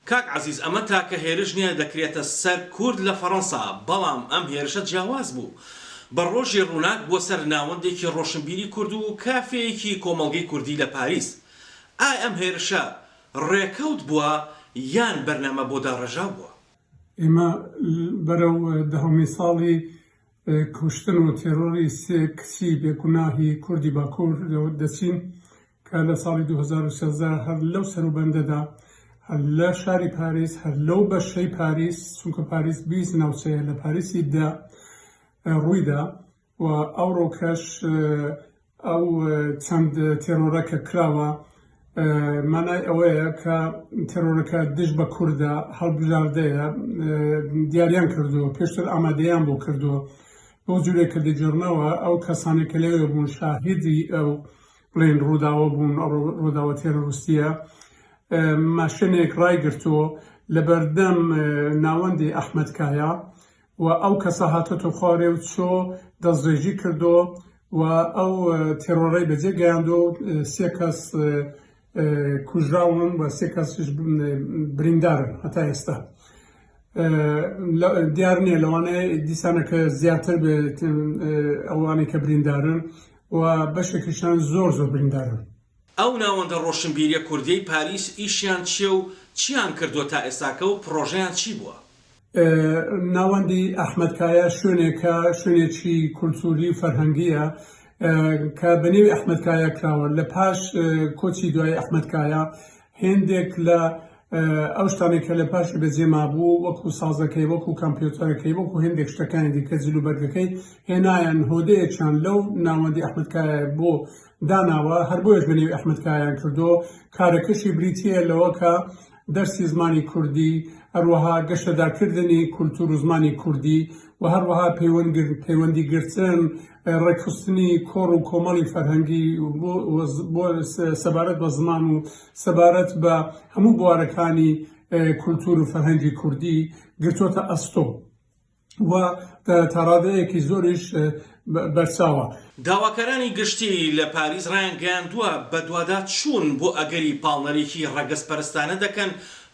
کاک عەزیز ئەمە تاکە هێرش نیە دەکرێتە سەر کورد لە فەڕەنسا، بەڵام ئەم هێرشە جیاواز بوو. بە ڕۆژی ڕووناک بووە سەر ناوەندێکی ڕۆشنبیری کورد و کافێیەکی کۆمەڵگەی کوردی لە پاریس. ئایا ئەم هێرشە ڕێکەوت بووە یان بەرنامە بۆ داڕێژاو بووە؟ ئێمە بەرەو دەهەمین ساڵی کوشتن و تێرۆری سێ کچی بێگوناهی کوردی باکوور دەچین کە لە ساڵی 2013 هەر لەو سەروبەندەدا هەر لە شاری پاریس هەر لەو بەشەی پاریس چونکە پاریس 20 ناوچەیە لە پاریسی دە ڕوویدا و ئەوڕۆکەش ئەو چەند تێرۆرە کە کراوە مانای ئەوەیە کە تێرۆرەکە دژ بە کوردە هەڵبژاردەیە دیاریان کردووە پێشتر ئامادەیان بۆ کردووە بۆ جورێک کە دەگێڕنەوە ئەو کەسانێک کە لەوێ بوون شاهیدی ئەو بڵێن ڕووداوە بوون ئەو ڕووداوە تێرۆریستیە ماشێنێک ڕایگرتووە لەبەردەم ناوەندی ئەحمەد کایا و ئەو کەسە هاتۆتە خوارێ و چۆ دەستڕێژی کردۆ و ئەو تێڕۆڕەی بەجێ گەیاندۆ و سێ کەس کوژراون و سێ کەسیش بریندارن هەتا ئێستا دیار نییە لەوانەیە دیسانەکە زیاتر بێت ئەوانەی کە بریندارن و بەشێکیشان زۆر زۆر بریندارن. ئەو ناوەندە ڕۆشنبیریە کوردیەی پاریس ئیشیان چیە و چیان کردوە تا ئێستاکە و پڕۆژەیان چی بوە؟ ناوەندی ئەحمەد کایا شوێنێکە، شوێنێکی کولتووری و فەرهەنگییە کە بە نێوی ئەحمەد کایا کراوە. لە پاش کۆچی دوایی ئەحمەد کایا هێندێک لە ئەو شتانەی کە لە پاشی بەجێ مابوو وەکوو سازەکەی، وەکوو کامپیوتەرەکەی، وەکوو هێندێک شتەکانی دیکە، جلوبەرگەکەی هێنایان هۆدەیەکیان لەو ناوەندی ئەحمەد کایە بۆ داناوە، هەر بۆیەش بە نێوی ئەحمەد کایان کردووە. کارەکەشی بریتییە لەوە کە دەرسی زمانی کوردی، هەروەها گەشەداکردنی کولتوور و زمانی کوردی و هەروەها پەیوەندی گرتن، ڕێکخستنی کۆڕ و کۆمەڵی فەرهەنگی بۆ سەبارەت بە زمان و سەبارەت بە هەموو بوارەکانی کولتوور و فەرهەنگی کوردی گرتۆتە ئەستۆ. و تاڕادەیەکی زۆریش بەرچاوە. داواکارانی گشتی لە پاریس ڕایانگەیاندووە، بەدواداچوون بۆ ئەگەری پاڵنەرێکی ڕەگەزپەرستانە دەکەن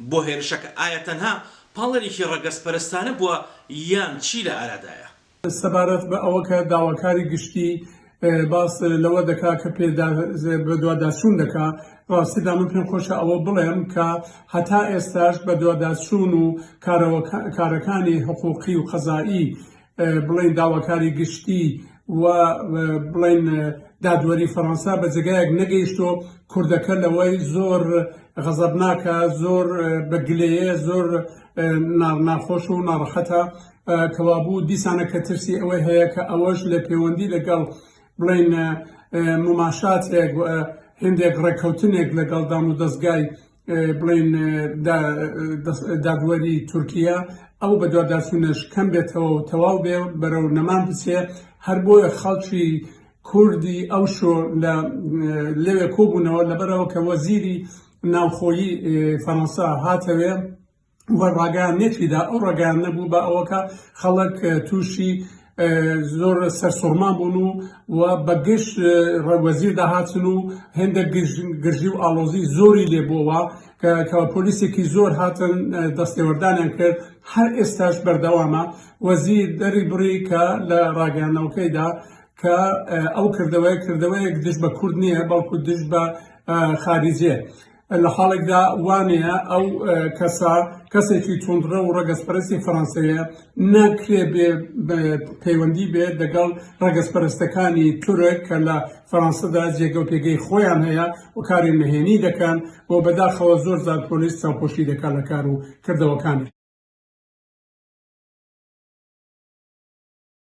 بۆ هێرشەکە، ئایا تەنها پاڵنەرێکی ڕەگەزپەرستانە بووە یان چی لە ئارادایە؟ سەبارەت بە ئەوە کە داواکاری گشتی باس لەوە دەکا کە بەدواداچوون دەکا، ڕاستیدا من پێم خۆشە ئەوە بڵێم کە هەتا ئێستاش بەدواداچوون و کارەکانی حقوقی و قەزایی بڵێین داواکاری گشتی و بڵێین دادوەری فەرەنسا بە جێگایەک نەگەیشتووە، کوردەکە لەوەی زۆر غەزەبناکە، زۆر بە گلەیە، زۆر ناخۆش و ناڕەحەتە. کەوابوو دیسانە کە ترسی ئەوەی هەیە کە ئەوەش لە پەیوەندی لەگەڵ بڵێین مماشاتێک هێندێک ڕێککەوتنێک لەگەڵ دام و دەستگای بڵێین دادوەری تورکیا ئەو بەدواداچوونەش کەم بێتەوە و تەواو بێ بەرەو نەمان بچێ هەر بۆیە خەڵکی کوردی ئەو شۆ لە لەوێ کۆبوونەوە لەبەرەوە کە وەزیری ناوخۆیی فەرەنسا هاتەوێ و ڕاگەیاندنێکی دا، ئەو ڕاگەیاندنە بوو بە ئەوە کە خەڵک تووشی زۆر سەرسوڕمان بوون و و بە گشت وەزیردا هاتن و هێندە گرژی و ئاڵۆزی زۆری لێ بووەوە کە پۆلیسێکی زۆر هاتن دەستێوەردانیان کرد، هەر ئێستاش بەردەوامە. وەزیر دەری بڕی کە لە ڕاگەیاندنەوەکەیدا کە ئەو کردەوەیە کردەوەیەک دژ بە کورد نییە بەڵکو دژ بە خاریجیە. لە حاڵێکدا وانەیە ئەو کەسە کەسێکی توندڕەو و ڕەگەزپەرستی فەرەنسەیە، ناکرێ بێ پەیوەندی بێت دەگەڵ ڕەگەزپەرستەکانی تورک کە لە فەرەنسەدا جێگە و پێگەی خۆیان هەیە و کاری نهێنی دەکەن و بەداخەوە زۆر جار پۆلیس چاوپۆشی دەکات لە کار و کردەوەکانی.